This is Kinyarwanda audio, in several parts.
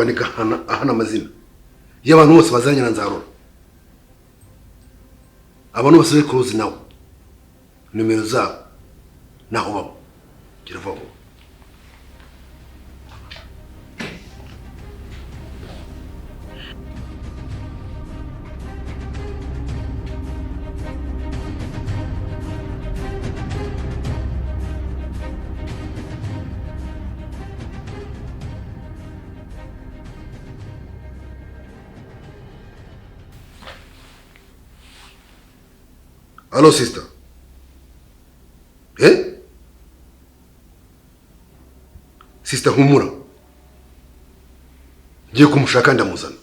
Kwandika ahana amazina y'abantu bose bazanye na Nzarora. Abantu bose bari close nawe, nimero zabo naho baba. Gira vuba. Hello, sister. Eh? Sister humura. Ngiye kumushaka ndamuzana.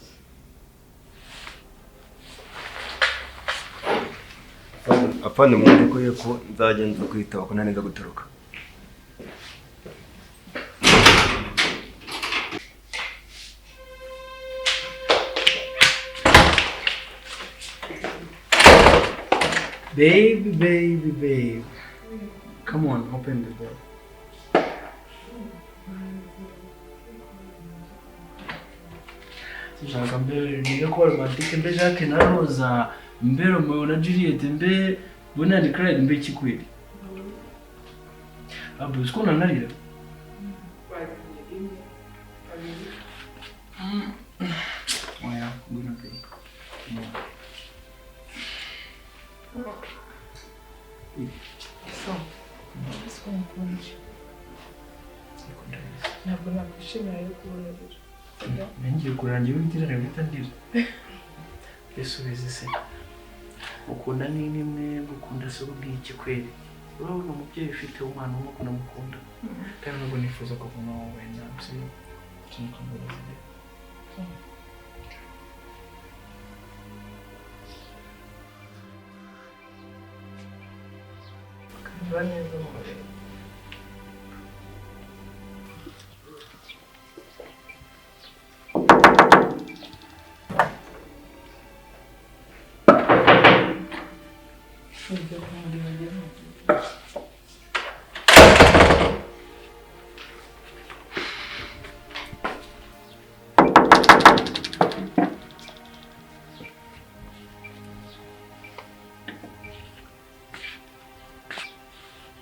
Afande mwandiko ko nzagenza kwitaba ko ntaneza gutoroka. Baby, baby, babe. Come on, open the door. Sinshaka mbe niga kuba romantique, mbe Jacques na Rosa, mbe Romeo na Juliet, mbe Bonnie and Clyde, mbe iki kweli? Abu, uzi ko unanarira? Oya, ngwino babe. So, ese ukunda ntabwo nakwishimira yo kubona rero. Ngiye kurangira utirane guhita ndira. Bisubize se. Ukunda ni nimwe gukunda se ubwiki kweli. Urabona umubyeyi ufite umwana umwe ukunda mukunda. Kandi nubwo nifuza kuvuma wowe nabyo tunakamubona. Biba neza mu mubiri.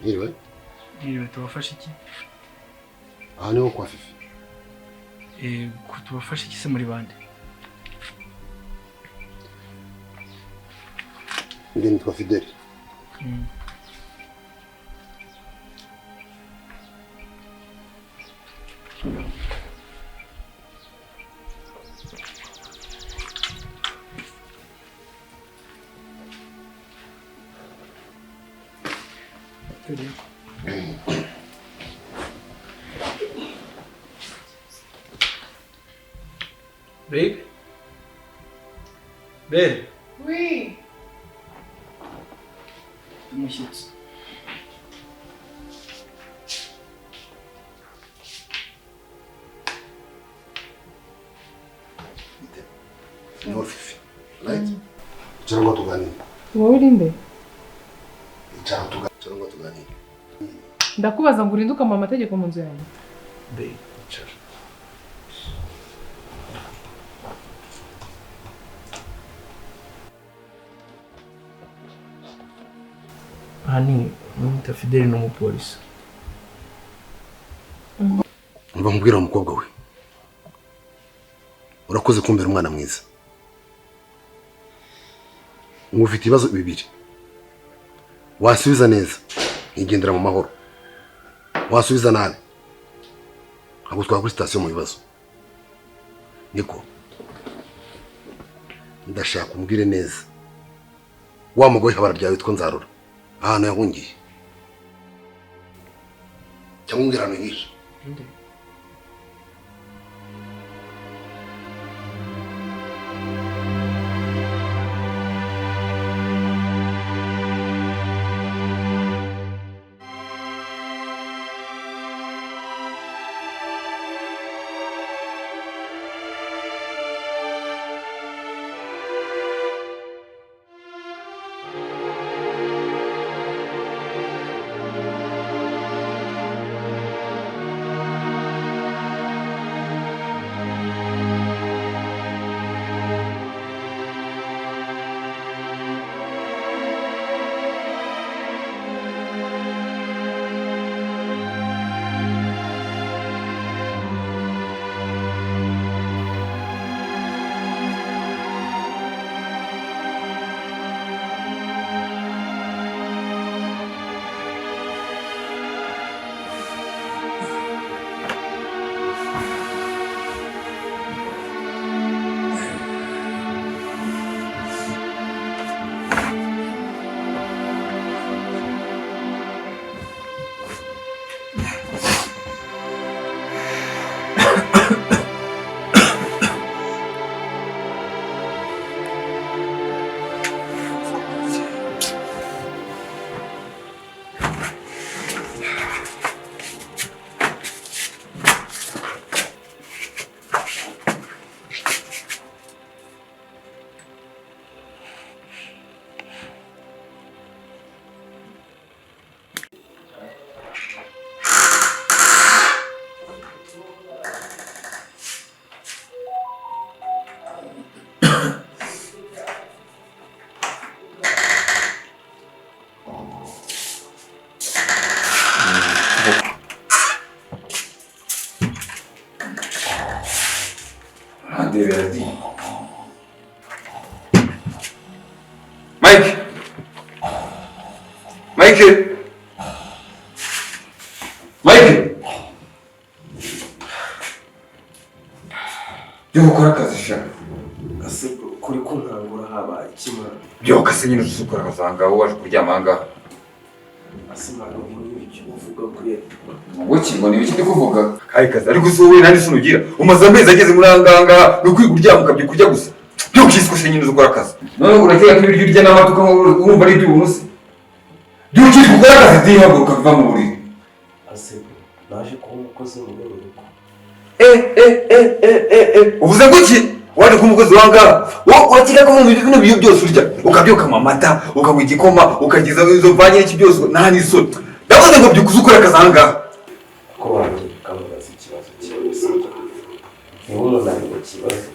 Mwiriwe. Mwiriwe, tubafashe iki? Aha niho kwa Fifi. Tubafashe iki se muri bande? Njye nitwa Fideli. Babe? Babe? Oui. Umushyitsi. Niho Fifi. Right? Icara ngo tuganire. Wowe uri nde? Icara ngo tuganire. Ndakubaza ngo urinde ukampa amategeko mu nzu yanjye. Babe, icara. Aha ni mwita Fideli n'umupolisi. Umva nkubwira umukobwa we. Urakoze kumbera umwana mwiza. Ufite ibibazo bibiri. Wasubiza neza, nkigendera mu mahoro. Wasubiza nabi, nkagutwara kuri sitasiyo mu bibazo. Niko ndashaka umbwire neza. Wa mugore habara ryawe witwa Nzarora, ahantu yahungiye. Cyangwa umbwire ahantu yihishe. Mike! Mike! Byo gukora akazi sha. Ase kuri kunkangura habaye iki mwana? Byuka se nyine usukura akazanga wowe waje kuryama aha ngaha. Ase mwana ubu ni ibiki uvuga kuri Ngo ki ngo ni ibiki ndi kuvuga? Kayi kazi ariko si wowe nta n'isoni ugira. Umaze amezi ageze muri aha ngaha ni ukwiga uryama ukabyuka urya gusa. Byuka usukure se nyine uzi ukora akazi. None urakeka ko ibiryo urya n'amata urumva ari iby'ubuntu se? Byuka ukore akazi dihaguruka biva mu buriri. Ase naje kuba umukozi mu rwego rugo. Uvuze ngo iki? Waje kuba umukozi wa ngaha. Wowe urakeka ko mu bino biryo byose urya ukabyuka ukanywa amata, ukanywa igikoma, ukagiza izo mvange n'iki byose nta n'isoni. Ndavuze ngo byuka uze ukore akazi aha ngaha. Ko wanjye ukamubaza ikibazo kimwe sibyo? Niba umuntu ari mu kibazo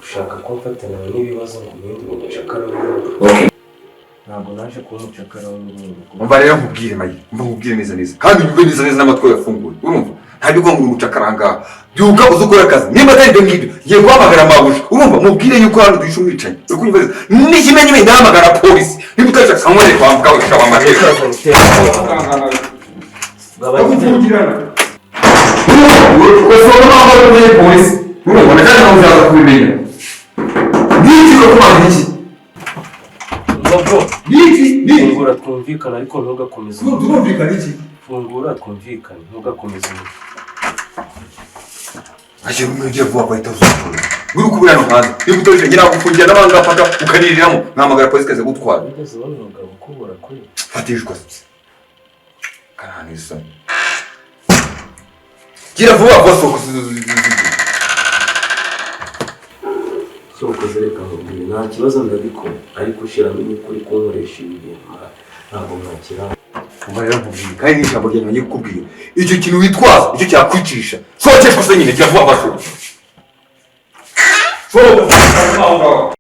ushaka ko mfatana n'ibibazo ngo mpindure umucakara w'urugo. Ntabwo naje kuba umucakara w'urugo. Umva rero nkubwire Mayi, umva nkubwire neza neza. Kandi unyumve neza neza n'amatwi yafunguye. Urumva? Ntabwo ugomba ngo umucakara aha ngaha. Byuka uze ukore akazi. Nimba atari ibyo ngibyo, ngiye guhamagara mabuja. Urumva? Mubwire yuko hano duhishe umwicanyi. Uri kunyumva neza? N'ikimenyimenyi ndahamagara polisi. Niba utabishaka nkwere kwa mugabo shaba amateka. Polisi. Urumva? Kandi nawe uzaza kubimenya. Niki uri kumara iki? Niki? Niki? Fungura twumvikane ariko ntugakomeze. Turumvikana iki? Fungura twumvikane ntugakomeze. Aje umujye vuba bahita uzakora. Uri kubura no hanze. Niba utabishaka ngira gufungira n'abanga paka ukaniriramo. Nkamagara polisi kaze gutwara. Wigeze ubona umugabo ukubura kuri? Fatishwa. Kananisa. Gira vuba vuba soko. Soko zereka nkubwire nta kibazo ndabikora ariko ushiramo imikuri kunkoresha ibi bintu ntabwo mwakira. Umva rero nkubwire kandi n'ijambo ryanjye ngiye kukubwira. Icyo kintu witwaza icyo cyakwicisha. Sokeshwa se nyine gira vuba vuba soko. Soko.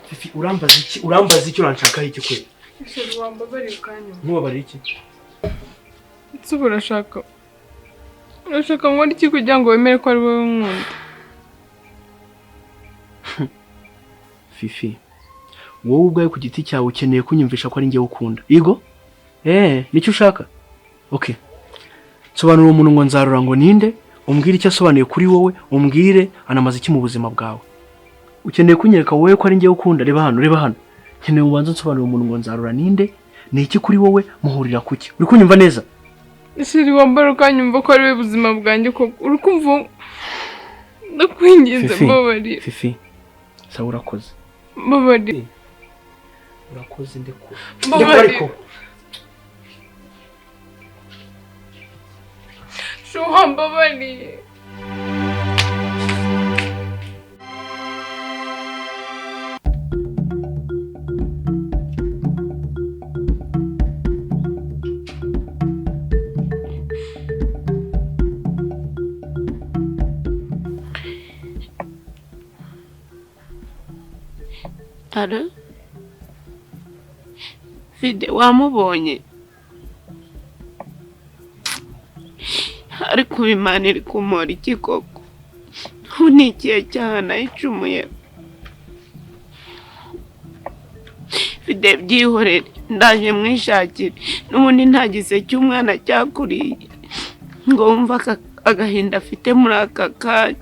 Fifi urambaza iki? Urambaza iki uranshakaho iki kwe? Chéri wambabarira ukanyuma. Nkubabarira iki? Ese ubu urashaka nkora iki kugira ngo wemere ko ari wowe nkunda? Fifi wowe ubwawe ku giti cyawe ukeneye kunyumvisha ko ari njye ukunda. Yego? Nicyo ushaka? Okay. Sobanura umuntu ngo nzarura ngo ninde, umbwire icyo asobanuye kuri wowe, umbwire anamaze iki mu buzima bwawe. Ukeneye kunyereka wowe ko ari njye ukunda. Reba hano, reba hano. Nkeneye ubanza nsobanura umuntu ngo nzarura ninde, ni iki kuri wowe, muhurira kuki? Uri kunyumva neza? Chéri wambara ukanyumva ko ari we buzima bwanjye koko. Uri kumva ndakwinginze mbabarira. Fifi sawa urakoze. Mbabarira. Urakoze ndekura. Mbabarira. Shuha mbabarira. Alo? Fide wamubonye? Ariko Imana iri kumora iki koko? Ubu ni ikihe cyaha nayicumuye? Fide byihorere ndaje mwishakire n'ubundi nta gise cy'umwana cyakuriye ngo wumve agahinda afite muri aka kanya.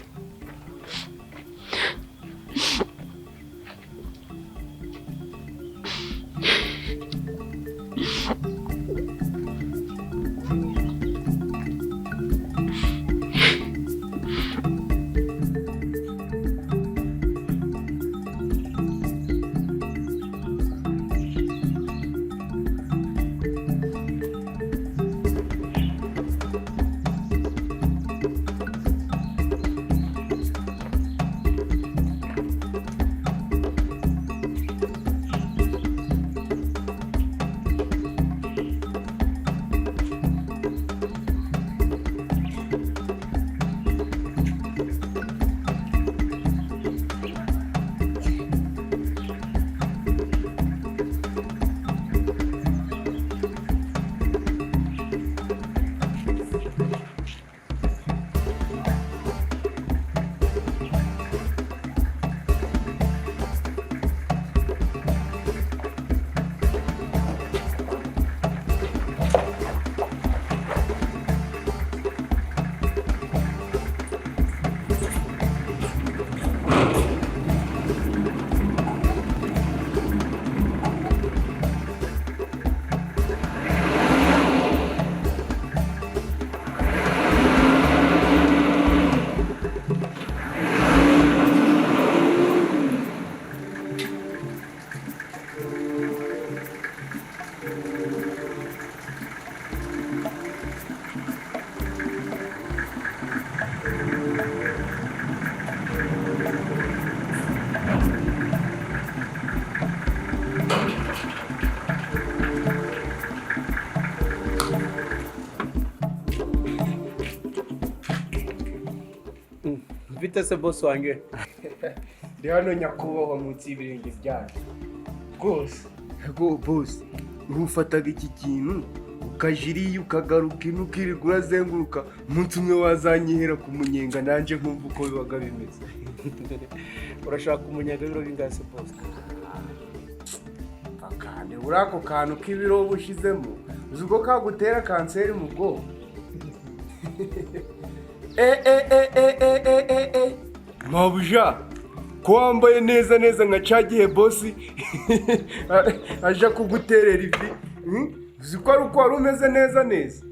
Bite se boss wanjye? Ndi hano nyakubahwa munsi y'ibirenge byanyu. Rwose. Yego boss, ntufataga iki kintu ukajiriye ukagaruka ino ukirirwa urazenguruka, umunsi umwe wazanyihera ku munyenga nanjye nkumva uko bibaga bimeze. Urashaka umunyenga w'ibiro bingahe se boss? Akane uri ako kantu k'ibiro uba ushizemo, uzi uko kagutera kanseri mu bwonko? Mabuja, ko wambaye neza neza nka ca gihe bosi aja kuguterera ivi, uzi ko ari uko wari umeze neza neza.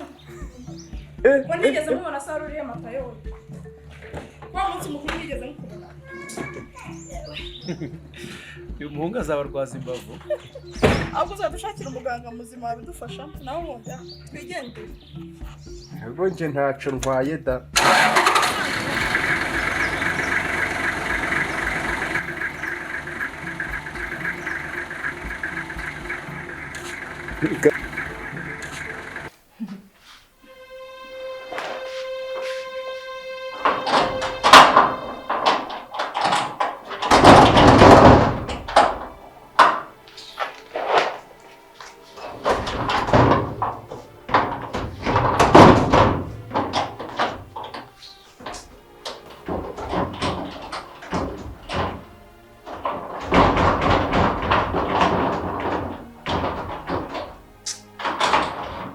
Ko nigeze mubona sara uriye matayo wa munsi mukuru nigeze mukubona. Uyu muhungu azabarwaza imbavu. Ahubwo uzadushakira umuganga muzima wabidufasha, nawe ubundi twigendere. Ntabwo nje ntaco ntwaye da.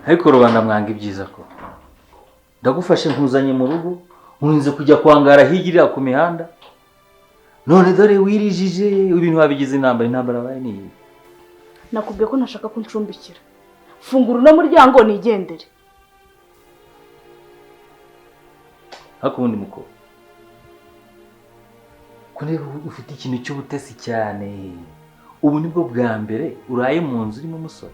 Ariko rubanda mwanga ibyiza ko ndagufashe nkuzanye mu rugo, nkunze kujya kwangara higirira ku mihanda, none dore wirijije ibintu wabigize intambara. Intambara baye ni iyi. Nakubwiye ko ntashaka kuncumbikira. Fungura uno muryango nigendere. Ariko ubundi muko ko niba ufite ikintu cy'ubutesi cyane, ubu nibwo bwa mbere uraye mu nzu urimo umusore.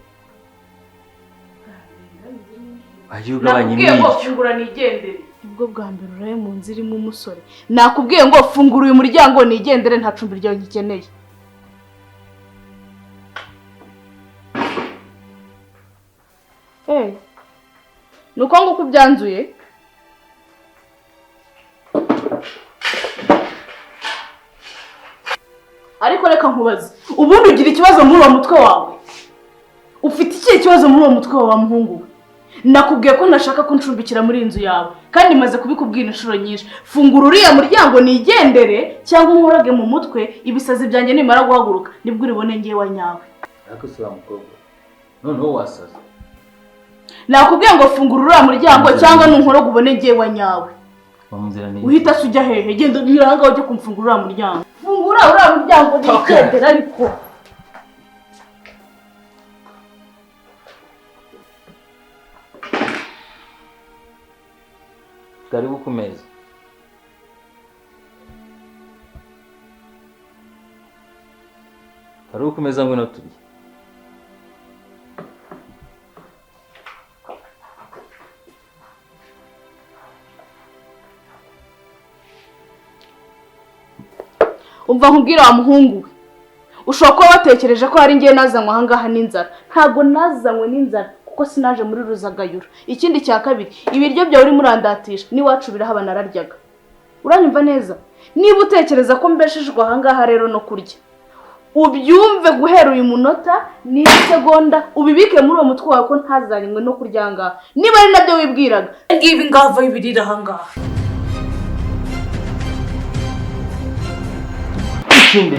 Nakubwiye ngo fungura nigendere. Nibwo bwa mbere uraye mu nzu irimo umusore. Nakubwiye ngo fungura uyu muryango nigendere, nta cumbi ryawe ngikeneye. Nuko nguko ubyanzuye. Ariko reka nkubaze, ubundi ugira ikibazo muri uwo mutwe wawe? Ufite ikihe kibazo muri uwo mutwe wawe muhungu we? Nakubwiye ko ntashaka kuncumbikira muri inzu yawe, kandi maze kubikubwira inshuro nyinshi. Fungura uriya muryango nigendere, cyangwa unkorage mu mutwe ibisazi byanjye nimara guhaguruka nibwo uribone ngewe wa nyawe. Ariko se wa mukobwa, noneho wasaze. Nakubwiye ngo fungura uriya muryango cyangwa nunkoroge ubone ngewe wa nyawe. Uhita se ujya hehe? Genda unyura aha ngaho ujye kumfungura uriya muryango. Fungura uriya muryango nigendere ariko. Karibu ku meza. Karibu ku meza, ngwino turye. Umva nkubwira wa muhungu we, ushobora kuba watekereje ko hari ngiye nazanywe aha ngaha n'inzara. Ntabwo nazanywe n'inzara kuko sinaje muri ruzagayura. Ikindi cya kabiri, ibiryo byawe urimo urandatisha n'iwacu birahaba nararyaga. Uranyumva neza? Niba utekereza ko mbeshejwe aha ngaha rero no kurya, ubyumve guhera uyu munota n'isegonda, ubibike muri uwo mutwe wawe ko ntazanywe no kurya aha ngaha. Niba ari nabyo wibwiraga, ngibi ngava ibirira aha ngaha. Ikindi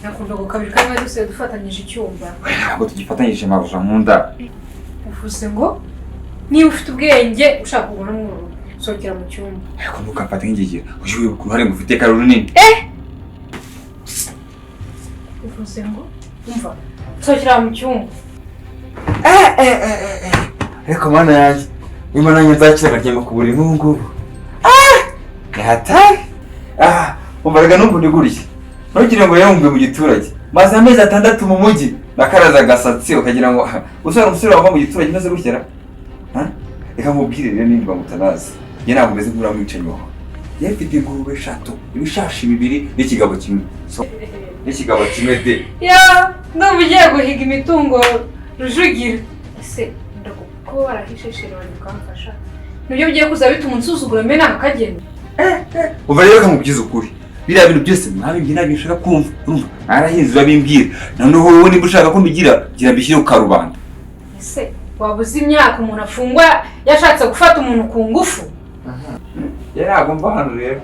Nakunda gukabiri kamwe dusigaye dufatanyije icyumba. Ntabwo tugifatanyije mabuja nkunda. Uvuze ngo niba ufite ubwenge ushaka kugura mwuru sohokera mu cyumba. Ariko ntukamfate nk'ingigira, ujye wibuka uruhare ngufite kari runini. Uvuze ngo umva sohokera mu cyumba. Ariko mana yanjye, niba nanjye nzakira nkaryama ku buriri nk'ubu ngubu. Ni hatari. Umva numva ndiguriye. Ntugire ngo yumve mu giturage. Maze amezi 6 mu mujyi nakaraza agasatsi ukagira ngo usara umusore wava mu giturage maze gutya. Reka nkubwire rero nimba mutanazi. Njye ntabwo meze nk'uriya mwicanyi wawe. Yari mfite ingurube 3, ibishashi 2 n'ikigabo kimwe. So, n'ikigabo kimwe de. Ya, ndumva ugiye guhiga imitungo Rujugira. Ese ndakuko warahishe sheri wanjye ukamfasha. Nibyo bigiye kuza bituma unsuzugura mbe nakagenda. Umva rero kamubwiza ukuri. Biriya bintu byose mwabimbye ntabyo nshaka kumva. Urumva? Narahinze urabimbwira. Noneho wowe niba ushaka ko mbigira, gira mbishyire ku karubanda. Ese wabuze imyaka umuntu afungwa yashatse gufata umuntu ku ngufu? Yari agomba hano rero.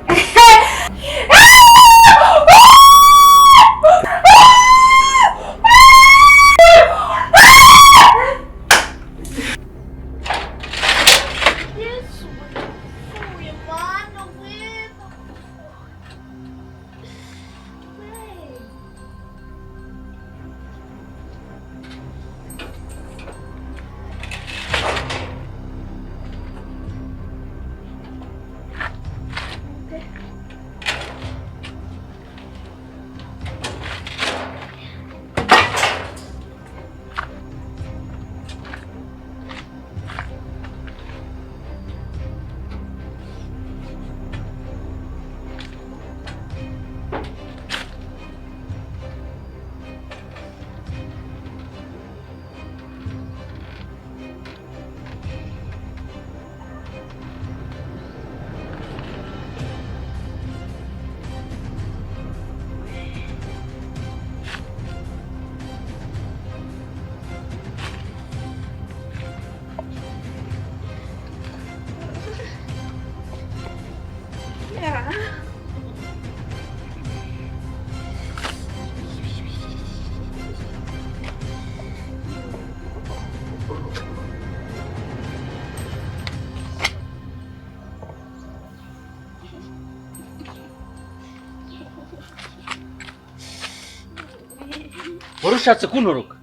Wari ushatse kuntoroka?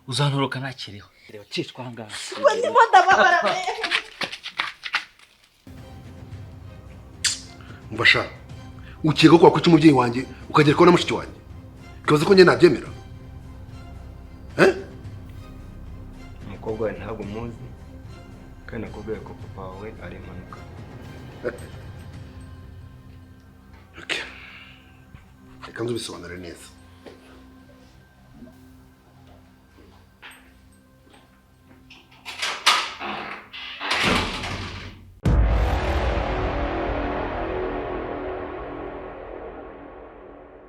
Uzantoroka ntakiriho. Reba cishwa aha ngaha. Umva sha, ukeka ko wakwica umubyeyi wanjye ukagera ko na mushiki wanjye. Ukibaza ko njye nabyemera? Umukobwa wawe ntabwo muzi kandi nakubwiye ko papa wawe ari impanuka. Okay. Reka nzubisobanure neza.